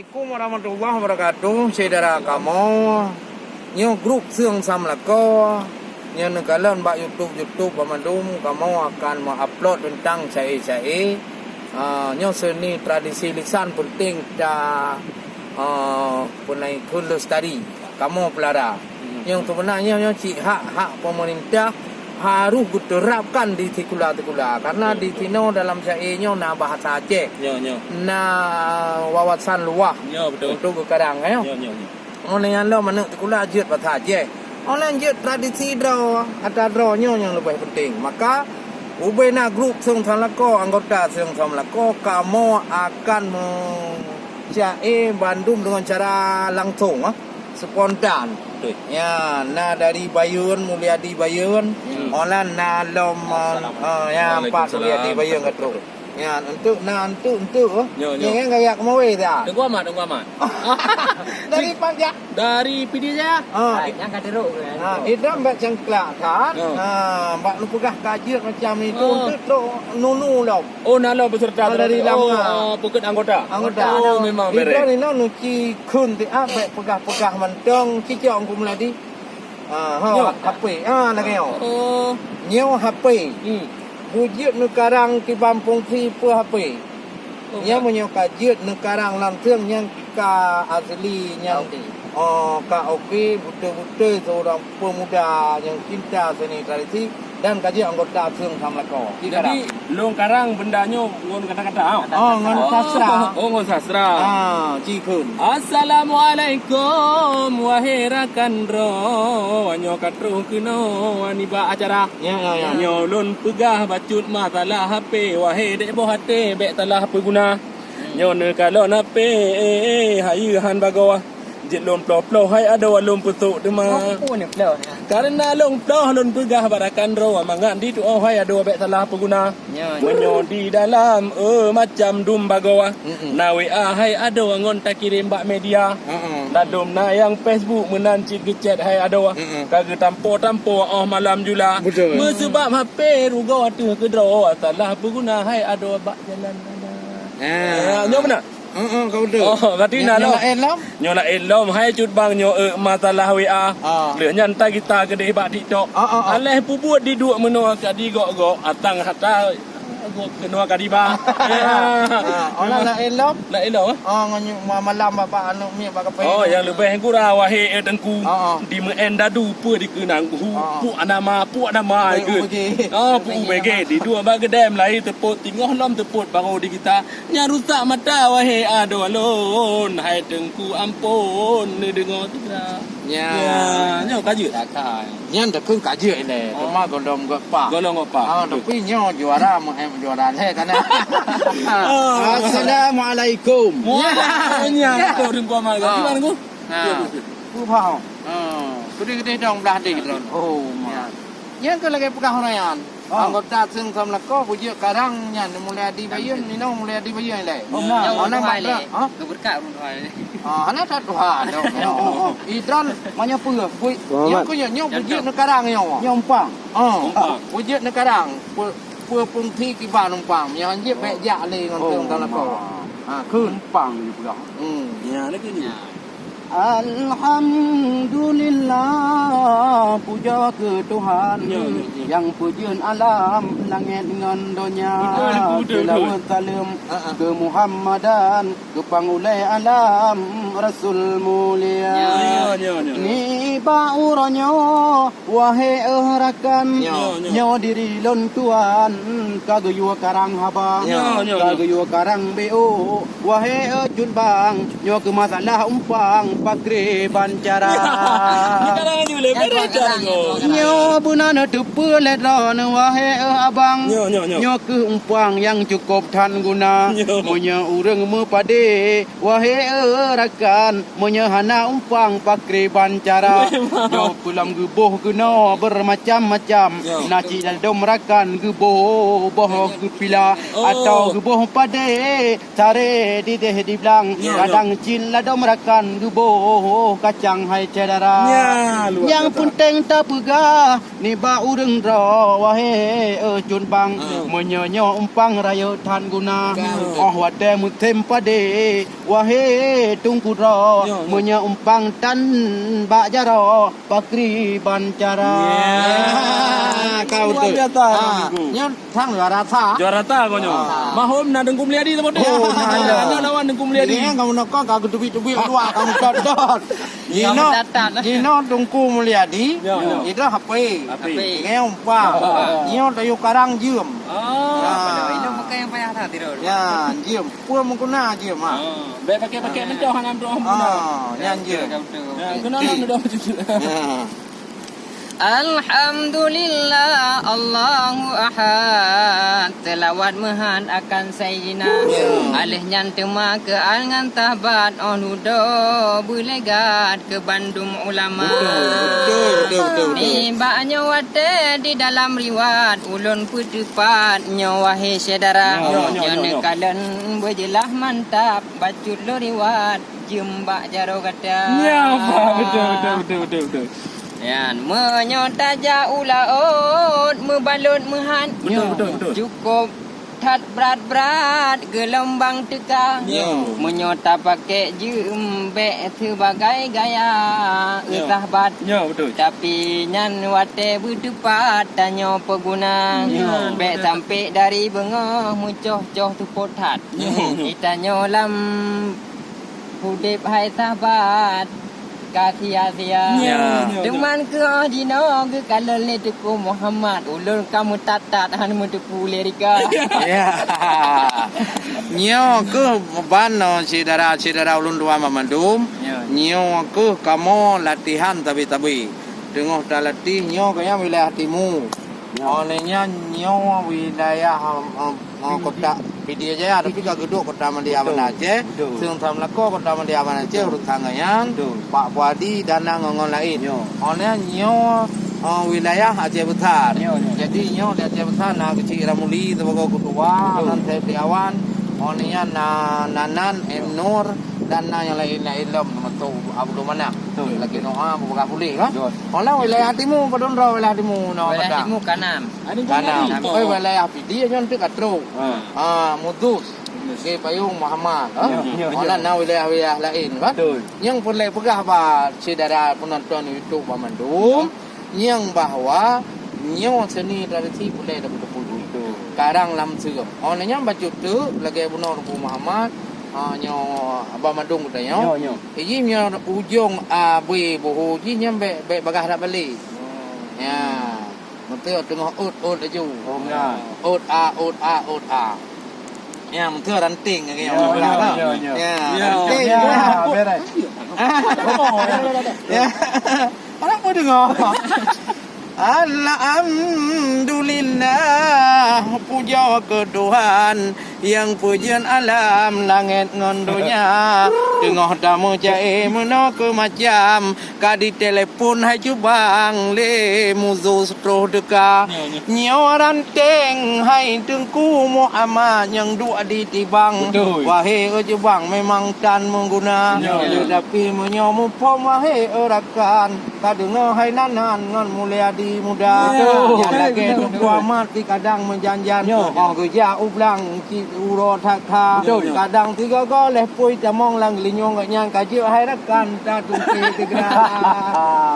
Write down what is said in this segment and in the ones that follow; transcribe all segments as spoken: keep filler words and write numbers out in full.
Assalamualaikum warahmatullahi wabarakatuh, syedara kamoe. Nyoe grup Seung Sam Lakoe, nyoe neukalon bak YouTube, YouTube banmandum, kamoe akan meuupload teuntang syaé-syaé. Ah, nyoe seuni tradisi lisan peunteng ta, ah, peunai kheun lestari. Kamoe peulara. Hmm. Nyang seubeuna nyoe, nyoe cit hak-hak pemerintah harus geuterapkan di sikula-sikula. Karena di sinoe dalam syaé nyoe na bahasa Aceh. Nyoe, nyoe. Na wawasan luwah. Nyoe, betul. Untuk geukarang, eh. Nyoe, nyoe, nyoe. Oleh nyan lom aneuk sikula jeuet bahasa Aceh. Oleh jeuet tradisi droe, atra droe nyoe nyang leubeh penting. Maka, ubena grup Seung Sam Lakoe, anggota Seung Sam Lakoe, kamoe akan me-, syaé bandum dengan cara langsung, ah. Spontan. Betul. Ya, na dari Bayeuen, Mulyadi Bayeuen. Hmm. Olan na lom, eh, ya, empat Mulyadi Bayeuen ka trok. Ya, untuk na untuk, untuk, oh. Nyo, nyo. Nyan kan gaya kemawé dah. Teungku Amat, Teungku Amat. Dari Pajak. Dari Pidie Jaya. Ah, nyang ka teruk kan. Ah, idam bak cangklak kan. Nyo. Ah, bak lu peugah ka jeuet macam itu, untuk trok nunu lom. Oh, na lom peserta dari lama. Oh, peukeut anggota. Anggota. Oh, memang bereh. Idam ni nu ci khun ti ah, bak peugah-peugah mantong, cicok Teungku Mulyadi. Ah, ho, nyoe. H P. Ah, lagèe nyoe. Oh. Nyoe H P. Hmm. Bujeuet neukarang kiban fungsi peue H P. Oh, nyoe meunyoe ka jeuet neukarang langsung nyang ka asli nyang, oh, ka oke, beutôi-beutôi seorang pemuda nyang cinta seni tradisi dan ka jeuet anggota Seung Sam Lakoe. Jadi, lôn karang benda nyoe ngon kata-kata, ah? Oh, ngon sastra. Oh, ngon sastra. Ah, ci khun. Assalamualaikum, wahai rakan droe. Nyoe ka troh keunoe nibak acara. Ya, ya, ya. Nyoe lôn peugah bacut masalah H P, wahai dek boh até, bèk salah peuguna. Nyoe neukalon H P, eh, eh, hayeue han bagoe. Jeuet lôn ploh-ploh hai adoe lôn peusok teuma. Oh, oh, ni ploh, ya. Karena lôn ploh lôn peugah bak rakan droe mangat dituoh hai adoe bèk salah peuguna. Ya, ya. Meunyoe di dalam, eh, macam dum bagoe. Mm-mm. Na W A hai adoe ngon takirém bak media. Heeh. Ladôm na nyang Facebook meunan cit geuchat hai adoe. Mm-mm. Ka geutampo-tampo 'oh malam jula. Betul. Meusabab H P rugoe ateueh keudroe salah peuguna hai adoe bak jalan raya. Ah. Ya, nyoe meunan. Heeh, ka beutôi. Oh, berarti na nyoe lom. Nyoe laén lom. Nyoe laén lom, hai cut bang nyoe, eh, masalah W A. Ah. Lheueh nyan ta gita keudeh bak TikTok. Ah, ah, ah. Aléh peubuet diduek meunoe ka digok-gok, atang hata gok keunoe ka diba. Ya. Ah, oh, na laén lom? Laén lom, eh? Oh, ngon nyoe ma-, malam bak, bak aneuk miet bak kafe. Oh, nyang leubeh gura wahé, eh, teungku. Ah, ah. Di meu'en dadu peue dikeunang buhu, ah, ah, puak nama, puak nama, oh, ikeu. U B G. Oh, puak U B G. Di dua bak geudem lai teupot, tingoh lom teupot baru di gita. Nyang rusak mata wahé adoe lôn, hai teungku ampôn neudeungoe sira. Ya. Ya, nyoe ka jeuet. Nyan takheun ka jeuet ilèe, oh, teuma golom gok pah. Golom gok pah. Ah, betul. Tapi nyoe juara meu'en juara lhèe kana. Oh. Assalamualaikum. Wah, nyan tu ringkuang malam. Ah. Gimana, Gu? Nah. Betul, betul. Peue bhah? Ah, keudeh-keudeh dong blah deh droen. Oh, ma. Ya. Nyan keuh lagèe peugah ureueng nyan. Ah. Anggota Seung Sam Lakoe bujeuet karang nyan Mulyadi Bayeuen, ninoe Mulyadi Bayeuen ilèe. Oh, na. Nyoe ureueng tuha ilèe. Ha? Geubeureukat ureueng tuha ilèe. Ah, hana that tuha dong. Oh, oh, oh. Idron, meunyoe peue, bui, nyoe keuh nyoe, nyoe bujeuet neukarang nyoe. Nyoe umpang. Ah. Umpang. Bujeuet neukarang. Pe-, peue fungsi kiban umpang. Nyoe jeuet bèk jak lé ngon Seung Sam Lakoe. Oh, ma. Ha, kheun. Umpang jipeugah. Hmm. Ya, lagèe nyoe. Ya. Alhamdulillah, pujoe keu Tuhan, ya, ya, ya, nyang peujeuet alam langèt ngon donya. Betul, betul, betul, betul. Seulaweuet saleuem, ha, ha, keu Muhammadan, keu pangulèe alam, Rasul mulia. Ya, ya, ya, ya. Nibak uroe nyoe, wahé, eh, rakan, ya, ya, nyoe diri lôn tuan ka geuyue karang haba, ya, ya, ya, ka geuyue karang B O. Wahé, eh, cut bang, nyoe keuh masalah umpang pakriban cara. Nyoe beuna neuteupeue lé droeneuh, wahé, eh, abang. Nyoe, nyoe, nyoe. Nyoe keuh umpang nyang cukôp that guna. Nyoe. Meunyoe ureueng meupadé, wahé, eh, rakan, meunyoe hana umpang pakriban cara. Memang. Nyoe peue lom geuboh keunoe beureumacam-macam. Nyoe. Na cit ladôm rakan geuboh boh geupila, oh, atawa geuboh padé. Saré dideh diblang, ya, ya, kadang cit ladôm rakan geuboh kacang hai syedara. Ya, luar biasa. Nyang peunteng tapeugah nibak ureueng droe, wahé, eh, cut bang, ya, meunyoe nyoe umpang rayeuk that guna. Ya. 'Oh watèe musém padé, Wahé Teungku droe, ya, ya, meunyoe umpang tan bak jaroe, pakriban cara. Ya, kau betul. Luar biasa, ha, Teungku. Nyoe sang juara sa. Juara sa kau nyoe. Ah. Mahom na Teungku Mulyadi sama dia. Oh, nah, ya. Nyoe lawan Teungku Mulyadi. Ini kamu nak kau, kau tubik-tubik dua, kamu dot-dot. Jinoe, jinoe Teungku Mulyadi, ya, ya, itu H P. H P. Nyoe umpang. Ya. Nyoe tayue karang jeuem. Ah. Ya. Itu bukan yang payah lah, tidur. Ya, jeuem. Peue meuguna jeuem, ha. Ah, bèk pakai-pakai meucah hana meudoh meunan. Ah, nyan jeuem. Ya, keunoe lom meudoh cucu. Ya. Alhamdulillah, Allahu Ahad. Selawat meuhat akan Sayyidina. Ya. Aléh nyan teuma keu al ngon tahbat, oh ludo beulegat keu bandum ulama. Betul, betul, betul, betul, betul. Nibak nyoe watèe di dalam riwayat ulôn peuteupat nyoe, wahé syedara. Ya, ya, ya, ya, ya. Nyoe neukalon beujeulaih mantap, bacut lôn riwayat jeuem bak jaroe gata. Ya, betul, betul, betul, betul, betul. Nyan, meunyoe tajak u laôt meubalot meuhat, betul, betul, betul, cukôp that brat-brat geulombang teuka. Ya. Meunyoe tapakèk jeuem bèk sibagai gaya, ya, sahabat. Ya, betul. Tapi nyan watèe beuteupat tanyoe peuguna. Ya, betul. Bèk sampé dari beungoh meucoh-coh seupôt that. Ya, betul. Tanyoe lam udép hai sahabat ka sia-sia. Ya. Teuma keuh jinoe geukalon lé Teungku Muhammad, ulôn ka meutat-tat hana meuteupeue lé rika. Ya. Nyoe keuh ban, oh, syedara-syedara ulôn tuan banmandum. Ya. Nyoe keuh kamoe latihan sabe-sabe. Teungoh talatéh nyoe keuh nyan wilayah timu. Ya. Óh lheueh nyan nyoe wilayah, eh, eh, kota Pidie Jaya, tapi ka geuduek kota Madya Banda Aceh. Betul. Seuneueng Sam Lako kota Madya Banda Aceh, betul, urosan nyan, betul, Pak Puadi dan ngon-ngon laén. Ya. Óh lheueh nyan nyoe, eh, wilayah Aceh Besar. Ya, ya. Jadi nyoe di Aceh Besar na Keuchik Ramli sibagoe keutua, betul, nan Saifli Awan. Óh lheueh nyan na Nanan, M Nur, dan na nyang laén-laén lom, teumasok Abdul Manaf. Betul. Lagèe Noah, Abu Bakar Puléh, kan? Betul. Óh lheueh wilayah timu, padum droe wilayah timu, na wilayah timu ka nam. Ka nam. Tapi wilayah Pidie nyan teuk ka trôk. Ha. Ah, Mudus. Mudus. Di Payong Muhammad, ha? Ya, ya. Óh lheueh na wilayah-wilayah laén, kan? Betul. Nyang peureulèe peugah bak syedara peunonton YouTube banmandum, ya, nyang bahwa nyoe seuni tradisi peureulèe tapeuteupeue. Betul. Karang lam seuem. Óh lheueh nyan bacut teuk lagèe bunoe Teungku Muhammad, ha, nyoe banmandum geutanyoe. Nyoe, nyoe. Jih nyoe ujong abèe buhu jih nyan bèk, bèk bagaih that balè. Hmm. Ya. Meuteue teungoh ôt, ôt laju. Oh, ya. Ôt a, ôt a, ôt a. Ya, meuteue ranting lagèe nyoe. Ya, ya, ya, ya. Ya, ya, ranting. Ya, ya, beres. Ya. Adak peue deungoe? Alhamdulillah, pujoe keu Tuhan nyang peujeuet alam langèt ngon donya. Teungoh tameucaya meunoe keu macam, ka jitelepon hai Cubang lé Mudus troh teuka. Ya, ya. Nyoe ranting hai Teungku Muhammad nyang duek di Tibang. Betul. Wahé Cubang, memang tan meuguna. Ya, ya. Teutapi meunyoe muphom, wahé rakan, ka deungoe hai Nanan ngon Mulyadi Muda. Ya. Nyang lagèe Teungku Ahmad di kadang meujan-jan. Ya. Óh geujak u blang cit uroe that kha. Betul. Kadang sigoe-goe lhèe pui tamong lam geulinyueng gobnyan ka jeuet hai rakan tatungke sigra.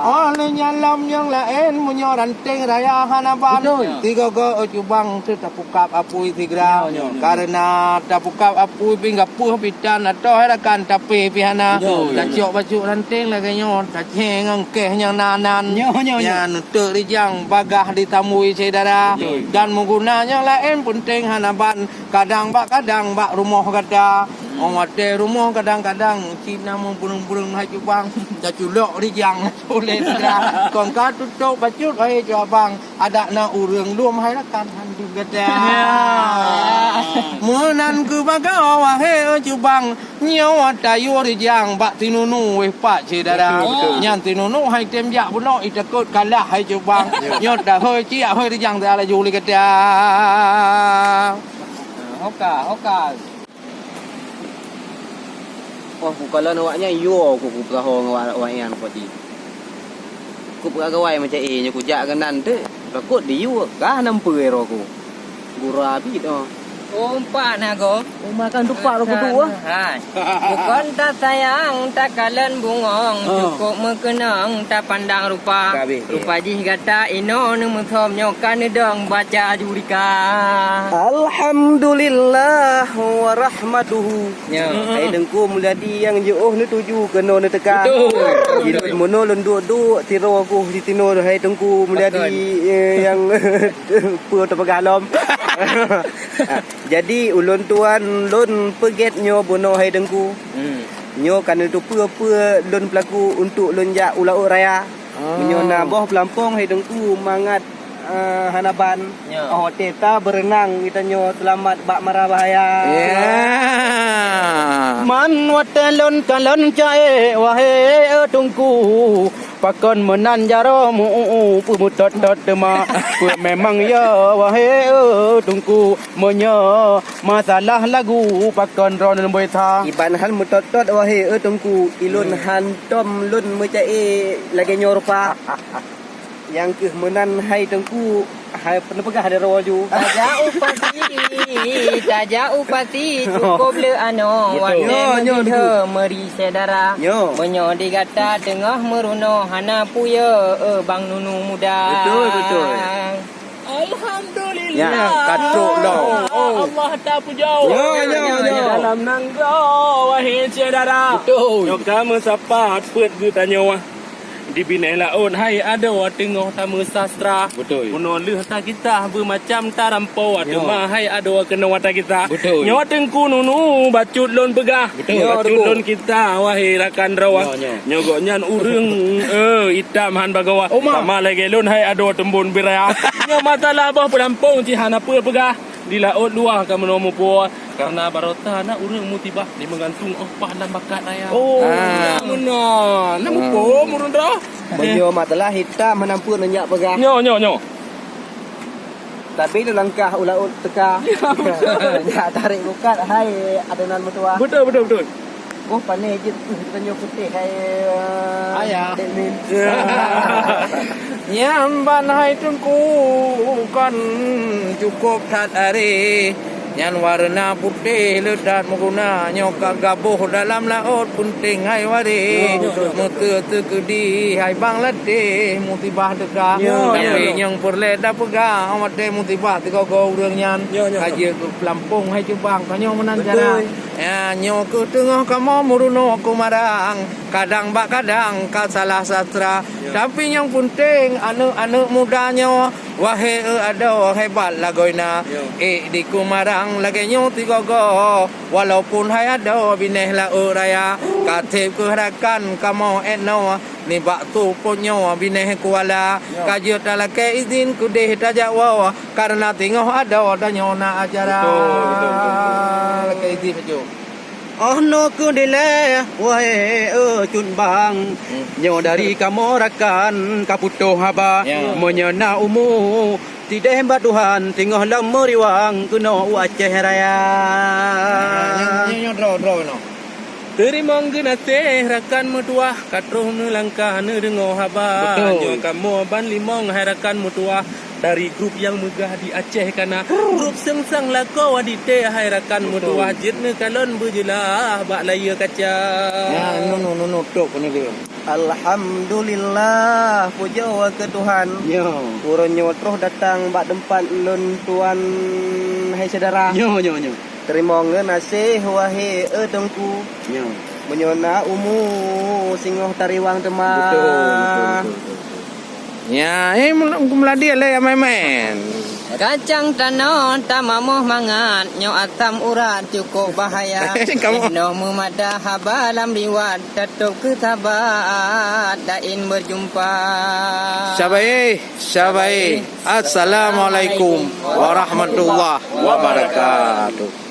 Óh lheueh nyan lom nyang laén meunyoe ranting raya hana ban. Betul. Sigoe-goe Cubang teuh tapukab apui sigra. Ya, ya, ya. Kareuna tapukab apui pih gapeuh pih tan ateueh rakan tapé pih hana. Betul. Tacok bacut ranting lagèe nyoe, tacé ngon kèh nyang na nan. Ya, ya, ya. Nyan Teuk rijang bagaih ditambui syedara. Betul. Dan meuguna nyang laén peunteng hana ban, kadang bak, kadang bak rumoh gata. Hmm. Óh watèe rumoh kadang-kadang cit na meubureueng-bureueng hai Cubang, taculok rijang ulèe syedara. Kon ka tutôp bacut hai Cubang, adak na ureueng lom hai rakan han dum gata. Ya. Meunan keuh bagaih wahé Cubang. Nyoe tayue rijang bak tinunu wéh pat syedara. Betul, betul. Nyan tinunu hai tem jak bunoe, itakot kalah hai Cubang. Ya. Nyoe tahôi ciyak hôi rijang teuh laju lé gata. Hoka, hoka. Wah, kukalon awak nyan, yo, ku, ku peurahô ngon awak, awak nyan, Pak Ji. Ku peugawai macam, eh, nyoe kujak keunan teuk. Takot diyue, kah nampeue roh ku. Gura bit, oh. Umpat na goe. Uma kan tupak lo kudu ah. Hai. Bukon tasayang, takalon bungong, Ah. Cukup meukeunong, tapandang rupa. Ka habéh, Rupa jih gata inoe neumeusom nyoe ka neudong baca jurika. Alhamdulillah wa rahmatuhu. Nyo. Hai Teungku Mulyadi nyang jiôh neutuju keunoe neuteuka. Betul. Jilôn meunoe lôn duek-duek tiroe goh sitinoe hai Teungku Mulyadi, Pakon. eh, nyang peue teupeugah lom. Jadi ulôn tuan lôn peugét nyoe bunoe hai Teungku. Hmm. Nyoe ka neuteupeue-peue lôn peulaku untuk lôn jak u laôt raya. Ah. Meunyoe na boh peulampong hai Teungku mangat, eh, hana ban. Nyo. Oh, watèe ta beureunang geutanyoe seulamat bak mara bahaya. Ya. Man watèe lôn kalon caé wahé Teungku. Pakon meunan jaroe meu-u-u peumeutot-tot teuma. Peue memang ya wahé Teungku. Meunyoe masalah lagu pakon droeneuh beusa. Iban han meutot-tot wahé Teungku, ilôn Hmm. hantom lôn meucaé lagèe nyoe rupa. Nyang keuh meunan hai Teungku, hai peuneuk peugah di droe ju. Tajak u pasi, tajak u pasi, cukup le anoe. Betul. Watèe Nyo, nyo, meudeuhe Teungku. Meuri syedara. Nyo. Meunyoe di gata teungoh meurunoe hana puyeue, eh, bang nunu muda. Betul, betul. Alhamdulillah. Ya, ka trôk lom. Oh. Allah tapujoe. Ya, ya, ya. Dalam nanggroe, wahé syedara. Betul. Nyoe ka meusapat peuet geutanyoe. Di binéh laôt hai adoe teungoh tameusastra. Betul. Bunoe lheueh takisah beumacam tarampo. Ya. Teuma hai adoe keunoe takisah. Betul. Nyoe Teungku Nunu bacut lôn peugah. Betul. Nyoe Bacut Teungku. Lôn kisah, wahé rakan droe. Nyoe, nyoe. Nyoe gobnyan ureueng, eh, itam han bagoe. Oma. Sama lagèe lôn hai adoe teumbon biraya. Nyoe masalah boh peulampong cit hana peue peugah. Di laôt luwah ka meunoe muphom. Karena baroesa na ureueng musibah di meugantung oh pah lam bakat raya. Oh, Ah. Meunan. Na Ah. Muphom ureueng droe. Meunyoe masalah itam hana peue neujak peugah. Nyoe, nyoe, nyoe. Tapi lôn langkah u laôt teuka. Ya, betul. Jak tarek bukat, hai adonan meutuwah. Betul, betul, betul. Boh pané jeuet keuh tanyoe putéh, hai, eh, Ayah. Dek Min. Ya. Nyan ban hai Teungku kon cukup that aré. Nyan warna putéh le that meuguna. Nyoe ka gaboh dalam laôt peunteng hai waré. Ya, betul. Meuteue teukeudi hai bang lateh musibah teuka. Ya, Tapi ya. Nyang peureulèe tapeugah watèe musibah sigoe-goe ureueng nyan. Ya, ya. Ka jeuet keu peulampong hai cubang, tanyoe meunan cara. Betul. Ya, nyoe keuh teungoh kamoe meurunoe keu marang, kadang bak kadang ka salah sastra. Ya. Tapi nyang peunteng aneuk-aneuk muda nyoe, wahé eu adoe hebat lagoina. Ya. Ék di keu marang lagèe nyoe sigoe-goe, walaupun hai adoe binéh laôt raya, ka sép keuh rakan kamoe étnoe. Nibak su pon nyoe binéh kuala, Ya. Ka jeuet talakèe izin keudeh tajak woe, karena teungoh adoe tanyoe na acara. Betul, betul, betul, betul. Lakèe izin aju. Oh noe keuh dilèe, wahé eu cut bang. Hmm. Nyoe dari kamoe rakan ka putôh haba. Ya. Meunyoe na umu, sidéh bak Tuhan, teungoh lom meuriwang keunoe u Aceh Raya. Nah, nyoe, nyoe, nyoe droe, droe keunoe. Teurimong geunaséh rakan meutuwah, ka troh neulangkah neudeungoe haba. Betul. Nyoe kamoe ban limong hai rakan meutuwah, dari grup nyang meugah di Aceh kana. Grup Seungsang Lakoe Wadite hai rakan Betul. Meutuwah, jeuet neukalon beujeulaih bak layie kaca. Ya, nunu, nunu, tok, nunu. Alhamdulillah, pujoe keu Tuhan. Yo. Uroe nyoe troh datang bak teumpat lôn tuan hai syedara. Nyo, nyo, nyo. Teurimong geunaséh wahé eu Teungku. Nyo. Meunyoe na umu singoh tariwang teuma. Betul, betul, betul, betul, betul. Ya, eh, mul-, meuladi lé ya main-main. Kacang tanoh tamamoh mangat, nyoe asam urat cukup bahaya. Kamu. Noh meumadah haba lam liwat, tatôb keu sabat, laén beujumpa. Syabai, syabai. Assalamualaikum warahmatullahi wabarakatuh.